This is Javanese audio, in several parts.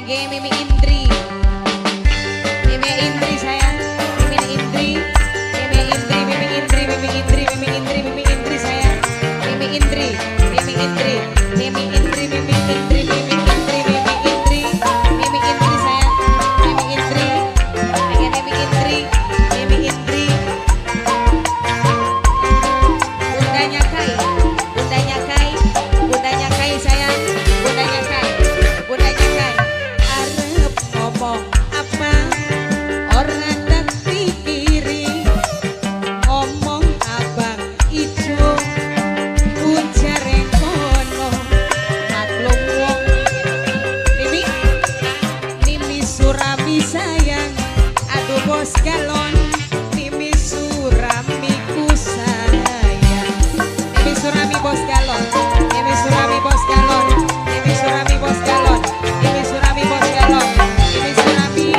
Nggih Mimi Indri. Mimi Indri sayang. Mimi Indri. Mimi Indri, Mimi Indri, Mimi Indri, Mimi Indri, Mimi Indri sayang. Mimi Indri, Mimi Indri, Mimi Indri, Mimi Indri, Mimi Indri, Mimi Indri, Mimi Indri sayang. Mimi Indri. Pengen Mimi Indri, Mimi Indri. Bundanya Kai, bundanya Kai, bundanya Kai sayang, bundanya Kai, bundanya Kai. Arep ngomong apa ora tak pikiri, ngomong abang ijo ujare kono, maklum wong Mimi, Mimi Surami sayang, aduh bos galon, Mimi Surami ku sayang. Mimi Surami bos galon, Mimi Surami bos galon, Mimi Surami bos galon, Mimi Surami bos galon, Mimi Surami,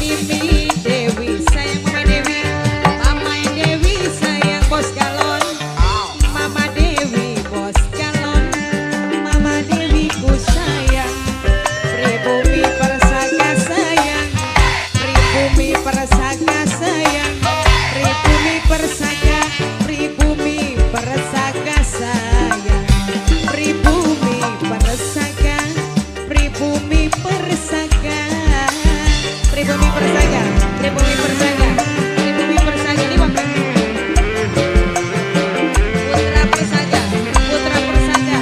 Mimi Dewi sayang Mama Dewi, Mama Dewi sayang bos galon, Mama Dewi bos galon, Mama Dewi ku sayang, pribumi persaka sayang, pribumi persaka sayang, pribumi persaka, pribumi persaka sayang, pribumi persaka, pribumi persaka, pribumi persaka, pribumi persaka, pribumi persaka ini waktu putra persaka, putra persaka.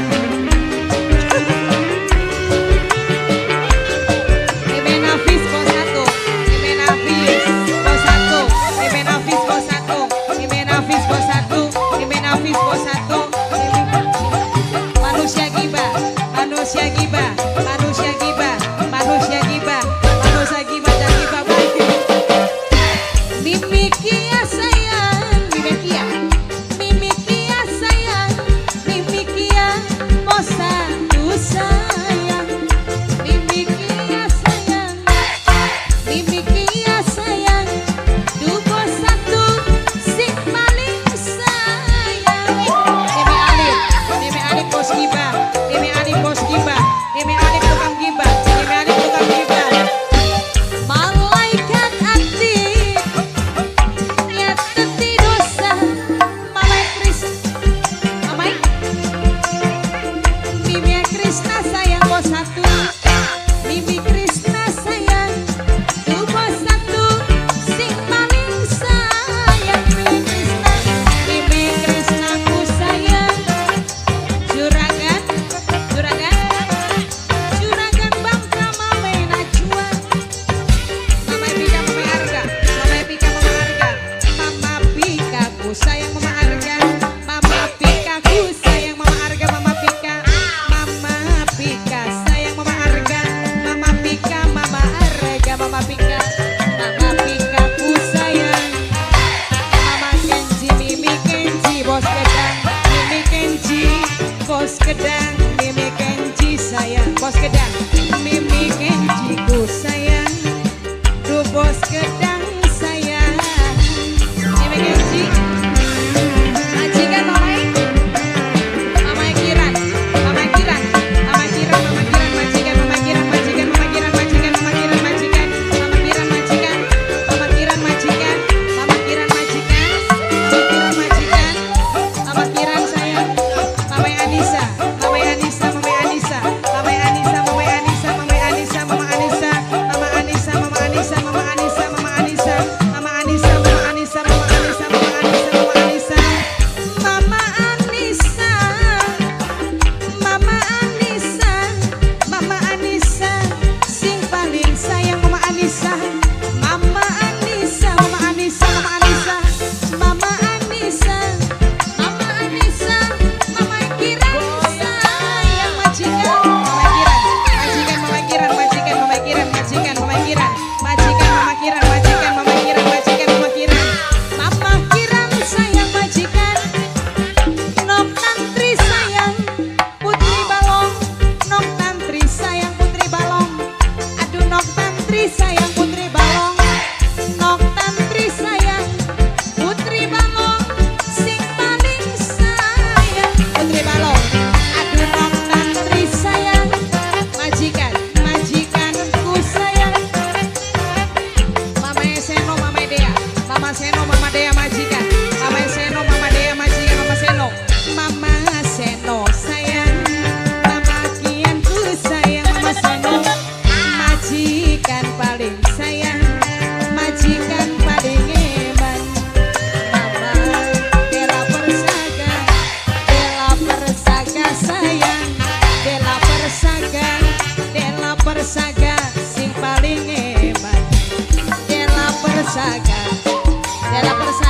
Mimi Nafis bos satu, Mimi Nafis bos satu, Mimi Nafis bos satu, Mimi Nafis bos satu, Mimi Nafis bos satu. Manusia giba, manusia giba, manusia giba, manusia giba, manusia giba dan giba baik. Mimi Kia sayang, Mimi Kia, Mimi Kia sayang, Mimi Kia bos satu sayang, Mimi Kia sayang, Mimi Kia sayang, dugo satu sing paling sayang. Mimi Alif, Mimi Alif bos giba, Mimi Alif bos giba, Mimi Alif tukang giba, Mimi Alif tukang giba. Malaikat aktif nyateti dosa, Mama Kris, Mama Mimi Krisna sayang bos satu, Mimi Krisna sayang, du bos satu, sing paling sayang. Mimi Krisna, Mimi Krisna ku sayang, juragan, juragan, juragan bangka mame najwa, Mama Pika Mama Arga, Mama Pika Mama Arga, Mama Pika ku sayang Mama Arga, Mama Pika ku sayang Mama Arga, Mama Pika, Mama Pika sayang Mama Arga, Mama Pika Mama Arga, Mama Pika, Mama Pika ku sayang, Mama Kenji, Mimi Kenji bos gedang, Mimi Kenji bos gedang, Mimi Kenji sayang bos gedang, Mimi Kenji ku sayang, du bos gedang sayang, Mimi Kenji, majikan Mama, Mama Kiran, Mama Kiran, Mama Kiran, Mama Kiran majikan, Mama Kiran majikan, Mama Kiran majikan, Mama Kiran majikan, Mama Kiran majikan, Mama Kiran majikan, Mama Kiran majikan, Mama Kiran majikan, Mama Kiran sayang, Mama Anissa, Mama Anissa, Mama Anissa, Mama Anissa, Mama Anissa, Mama Mama Seno sayang, Mama Kianku sayang, Mama Seno majikan paling sayang, majikan paling eman. Mama Dela Persaga, Dela Persaga sayang, Dela Persaga, Dela Persaga sing paling eman. Dela Persaga, Dela Persaga.